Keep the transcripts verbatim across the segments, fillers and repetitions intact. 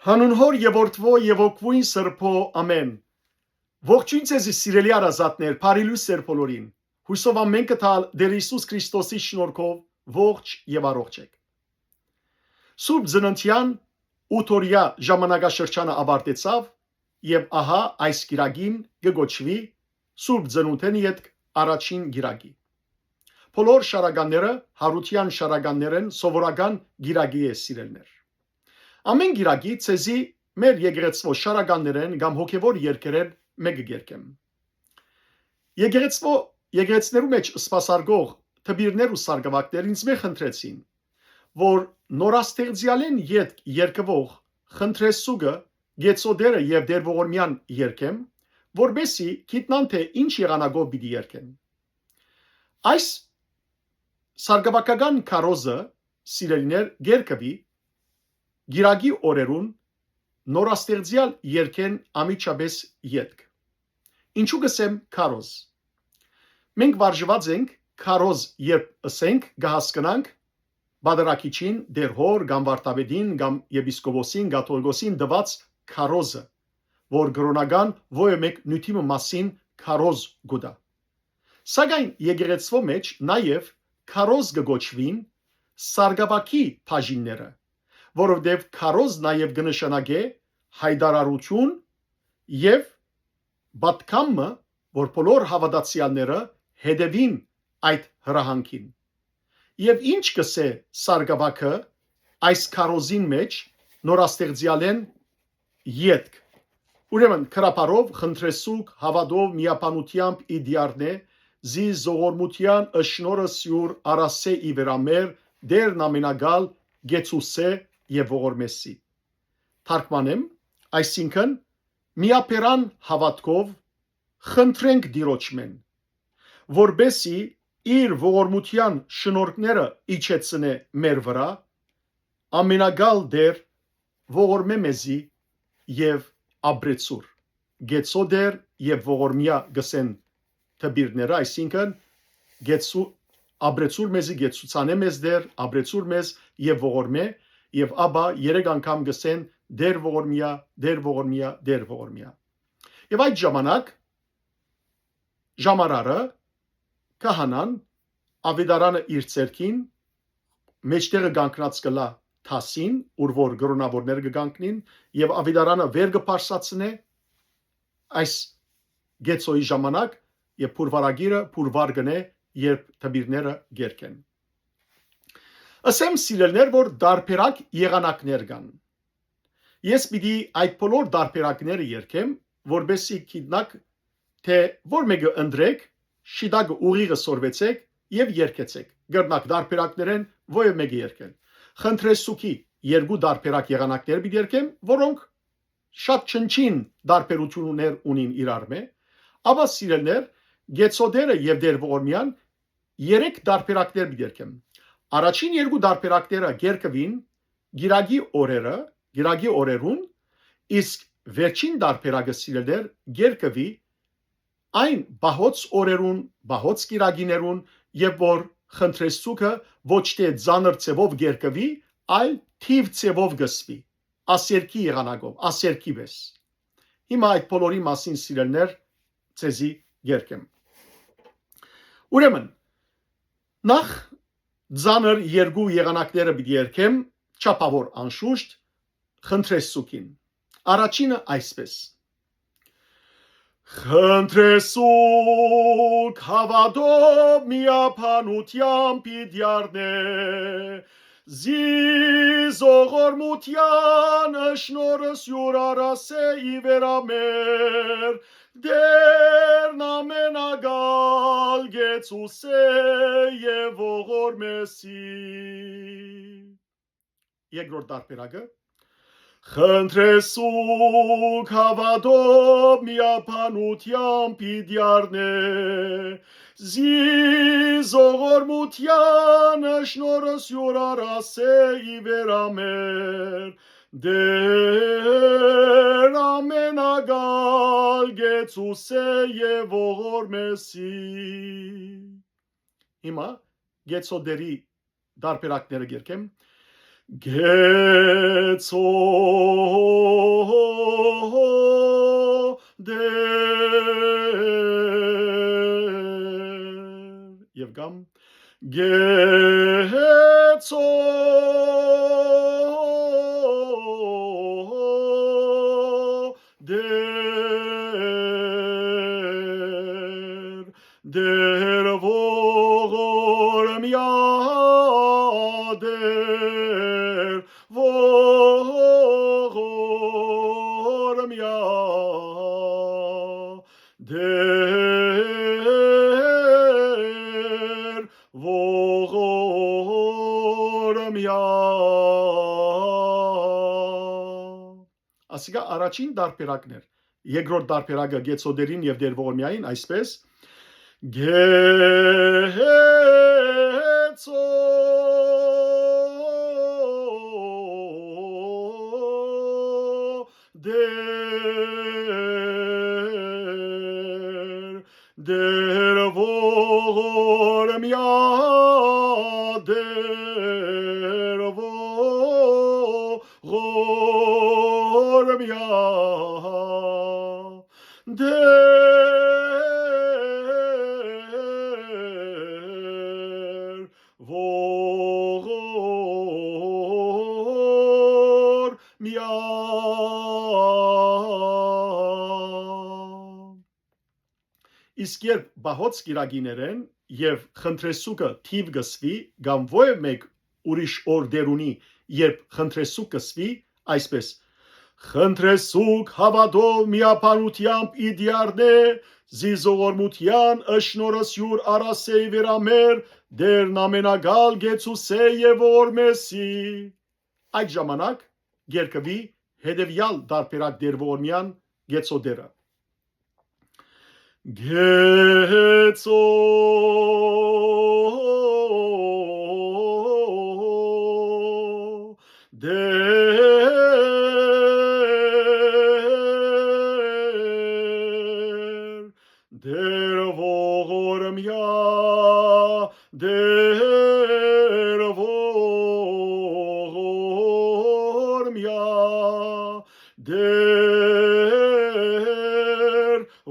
Հանուն Հօր եւ Որդւոյ եւ Հոգւոյն Սրբոյ, ամէն։ Ողջոյն ձեզի, սիրելի հարազատներ, բարի լոյս ձեր բոլորին։ Յուսով ամէնքը տալ Տէր Յիսուս Քրիստոսի շնորհքով ողջ եւ առողջ եք։ Սուրբ Ծննդեան ութ օրեայ ժամանակաշրջանը աւարտեցաւ եւ ահա այս կիրակին կը կոչուի Սուրբ Ծնունդէն ետք առաջին կիրակի։ Բոլոր շարականները Յարութեան շարականներէն սովորական կիրակի է, սիրելիներ։ Ամէն կիրակի ձեզի մեր եկեղեցւոյ շարականներէն կամ հոգեւոր երգերէն մէկը կերգեմ։ Եկեղեցւոյ, եկեղեցիներու մէջ սպասարկող դպիրներ ու սարկաւակներ ինծմէ խնդրեցին, որ նորաստեղծեալէն ետք երգուող «Խնդրեսուկը», «Գեցոդերը» եւ «Տէր Ողորմեան» երգեմ, որպէսզի գիտնան թէ ինչ եղանակով պիտի երգեն։ Այս սարկաւակական քարոզը, սիրելիներ, կերկուի կիրակի օրերուն նորաստեղծեալ երգէն անմիջապէս ետք։ Ինչու կ'ըսեմ քարոզ։ Մենք վարժուած ենք քարոզ, երբ ըսենք, կը հասկնանք պատրակիչին, Տէր Հօր կամ վարդապետին կամ եպիսկոպոսին, կաթողիկոսին տուած քարոզը, որ կրօնական ոեւէ մէկ նիւթի մը մասին քարոզ կու տայ։ Սակայն եկեղեցւոյ մէջ նաեւ քարոզ կը կոչուին սարկաւակի բաժինները, որովհետեւ քարոզ նաեւ կը նշանակէ յայտարարութիւն եւ պատգամ մը, որ բոլոր հաւատացեալները հետեւին այդ հրահանգին։ Եւ ինչ կ'ըսէ սարկաւակը այս քարոզին մէջ նորաստեղծեալէն ետք։ Ուրեմն, գրաբարով խնդրեսուկ, հաւատով, միաբանութեամբ ի դիարնէ, զի զողորմութեան շնորհս յուր արասէ ի վերամեր, Տէրն ամենակալ գեցուսէ եւ ողորմեսի։ Թարգմանեմ, այսինքն, միաբերան հաւատքով խնդրենք Տիրոջմէն, որպէսզի իր ողորմութեան շնորհքները իջեցնէ մեր վրայ, ամենակալ Տէր, ողորմէ մեզի եւ ապրեցուր։ Գեցո Տէր եւ ողորմեայ, կ'ըսեն դպիրները, այսինքն, գեցու-, ապրեցուր մեզի, գեցուցանէ մեզ Տէր, ապրեցուր մեզ եւ ողորմէ, եւ ապա երեք անգամ կ'ըսեն. «Տէր ողորմեայ, Տէր ողորմեայ, Տէր ողորմեայ»։ Եւ այդ ժամանակ ժամարարը, քահանան, աւետարանը իր ձեռքին, մէջտեղը կանգնած կ'ըլլայ դասին, ուր որ կրօնաւորները կը կանգնին, եւ աւետարանը վեր կը բարձրացնէ այս գեցոյի ժամանակ, եւ փուրվարագիրը փուրվար կ'ընէ, երբ դպիրները կ'երգեն։ Ըսեմ, սիրելիներ, որ տարբերակ եղանակներ կան։ Ես պիտի այդ բոլոր տարբերակները երգեմ, որպեսզի գիտնաք թէ որ մէկը ընտրեք, շիտակը, ուղիղը սորվեցեք եւ երգեցեք։ Կրնաք տարբերակներէն ոեւ մէկը երգել։ Խնդրեսուկի երկու տարբերակ եղանակներ պիտի երգեմ, որոնք շատ չնչին տարբերութիւններ ունին իրարմէ, ապա, սիրելիներ, Գեցոդերը եւ Տեր Ողորմեան երեք տարբերակներ պիտի երգեմ։ Առաջին երկու տարբերակները կերկուին գիրագի օրերը, գիրագի օրերուն, իսկ վերջին տարբերակը, սիրելիներ, կերկուի այն պահոց օրերուն, պահոց կիրագիներուն, երբ որ խնդրեսուկը ոչ թէ ծանր ձեւով կերկուի, այլ թիւ ձեւով կ'ըսուի, ասերքի եղանակով, ասերքի պէս։ Հիմա այդ բոլորի մասին, սիրելիներ, ձեզի կերկեմ։ Ուրեմն, նախ ծանր երկու եղանակները պիտի երգեմ, չափաւոր անշուշտ, խնդրեսուկին։ Առաջինը այսպէս. Խնդրեսուկ հաւատով միաբանութեամբ պիտի առնէ, զի զողորմութեան շնորհս յուր արասէ ի վերամեր, Տերն ամենակալ գեցուսէ եւ ողորմեսի։ Երկրորդ տարբերակը. խնդրեսուկ հաւատով միաբանութեամբ պիտի առնէ, զի զողորմութեան շնորհս յուր արասէ ի վերամեր, Տեր ամենակալ գեցուսէ եւ ողորմեսի։ Հիմա Գեցոդերի տարբերակները կերկեմ։ Գեցո Ասիկա առաջին տարբերակն էր։ Երկրորդ տարբերակը Գեցոդերին եւ Տեր Ողորմեային այսպես. Գեցո Տեր, Տեր Ողորմեա, Տեր Ողորմեա, Տեր Ողորմեա։ Իսկ երբ պահոց կիրակիներէն եւ խնդրեսուկը թիւ կ'ըսուի, կամ ոեւ մէկ ուրիշ օր դեր ունի, երբ խնդրեսուկ կ'ըսուի, այսպես. Խնդրեսուկ հաւատով միաբանութեամբ ի դիարնէ, զի զողորմութեան ըշնորս յուր արասեի վերամեր, Տերն ամենակալ գեցուսէ եւ ողորմեսի։ Այդ ժամանակ կերկուի հետեւեալ տարբերակ Տեր Ողորմեան Գեցոդերը. Գեցո Տեր, Տեր Ողորմեա, Տեր Ողորմեա, Տեր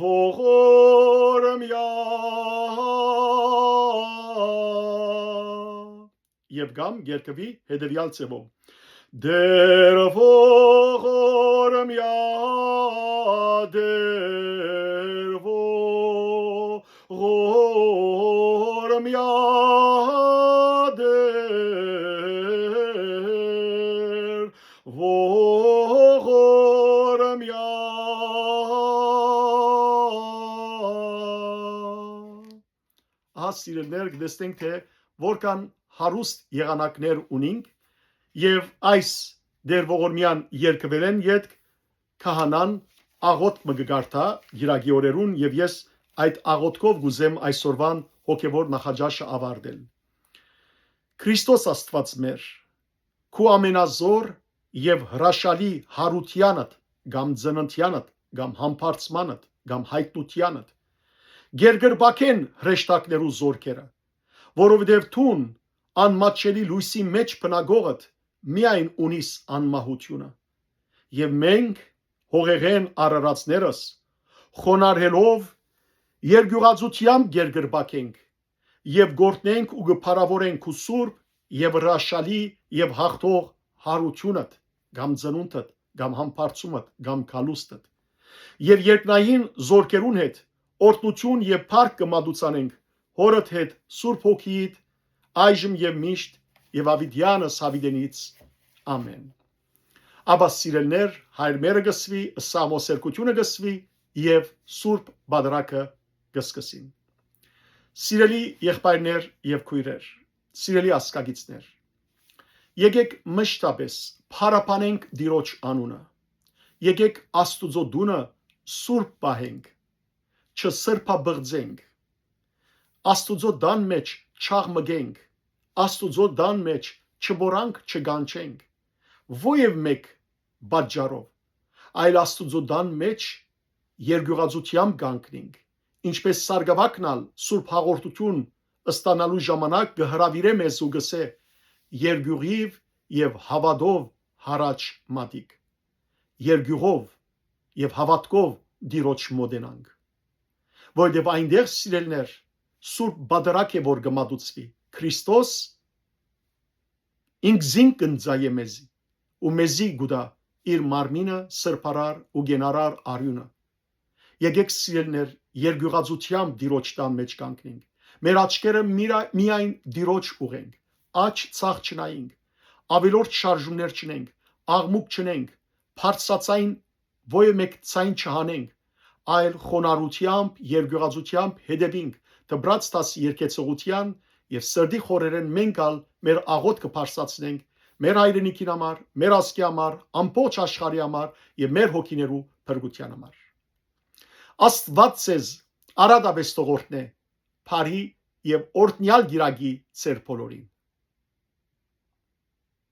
Ողորմեա։ Եւ կամ կերկուի հետեւեալ ձեւով. Տեր Ողորմեա, Տեր Ողորմեա, Տեր Ողորմեա։ Ահա, սիրելիներ, կտեսնենք, թէ որքան հարուստ եղանակներ ունինք, եւ այս Տեր Ողորմեան երկուելէն ետք քահանան աղօթք մը կը կարդայ կիրակի օրերուն, եւ ես այդ աղօթքով կ'ուզեմ այսօրուան հոգեվոր նախաճաշը աւարտել։ Քրիստոս Աստուած մեր, քու ամենազոր եւ հրաշալի յարութեանդ կամ ծննդեանդ կամ համբարձմանդ կամ յայտնութեանդ, կերկրպագեն հրեշտակներու զորքերը, որովհետեւ դուն անմատչելի լոյսի մէջ բնակողդ միայն ունիս անմահութիւնը։ Եւ մենք, հողեղէն արարածներս, խոնարհելով, երկիւղածութեամբ կերկրպագենք եւ կ'օրհնենք ու կը փառաւորենք քու սուրբ եւ հրաշալի եւ յաղթող յարութիւնդ կամ ծնունդդ կամ համբարձումդ կամ գալուստդ։ Եւ երկնային զորքերուն հետ օրհնութիւն եւ փառք կը մատուցանենք Հօրդ հետ, Սուրբ Հոգիիդ, այժմ եւ միշտ եւ աւիտեանս աւիտենից։ Ամէն։ Ապա, սիրելիներ, Հայր մերը կ'ըսուի, սաղմոսերգութիւնը կ'ըսուի եւ Սուրբ Պատարագը կ'սկսին։ Սիրելի եղբայրներ եւ քոյրեր, սիրելի ազգագիցներ, եկեք մշտապէս փառաբանենք Տիրոջ անունը։ Եկեք Աստուծոյ տունը սուրբ պահենք, չսրբաբղծենք, Աստուծոյ տան մէջ չաղմկենք, Աստուծոյ տան մէջ չմոռանք, չկանչենք, ոեւ մէկ պատճառով, այլ Աստուծոյ տան մէջ երկիւղածութեամբ կ'անքնինք, ինչպէս սարկաւագն ալ սուրբ հաղորդութիւն ստանալու ժամանակ կը հրաւիրէ մեզ ու կ'ըսէ. «Երկիւղիւ եւ հաւատով յառաջ մատիկ»։ Երկիւղով եւ հաւատքով Տիրոջ մօտենանք։ Որովհետեւ այնտեղ, սիրելիներ, Սուրբ Պատարագ է, որ կը մատուցուի։ Քրիստոս ինքզինք կ'ընծայէ մեզի ու մեզի կու տայ իր մարմինը սրբարար ու կենարար արիւնը։ Եկեք, սիրելիներ, երկիւղածութեամբ Տիրոջ տան մէջ կանգնենք։ Մեր աչքերը միրա-, միայն Տիրոջ ուղենք, աջ ցախ չնայինք, աւելորդ շարժումներ չնենք, աղմուկ չնենք, բարձրաձայն ոեւ մէկ ձայն չհանենք, այլ խոնարհութեամբ, երկիւղածութեամբ հետեւինք դպրաց դասի երգեցողութեան եւ սրտի խորերէն մենք ալ մեր աղօթքը բարձրացնենք մեր հայրենիքին համար, մեր ազգի համար, ամբողջ աշխարհի համար եւ մեր հոգիներու փրկության համար։ Աստուած ձեզ արատապէս թող օրհնէ, բարի եւ օրհնեալ կիրակի ձեր բոլորին։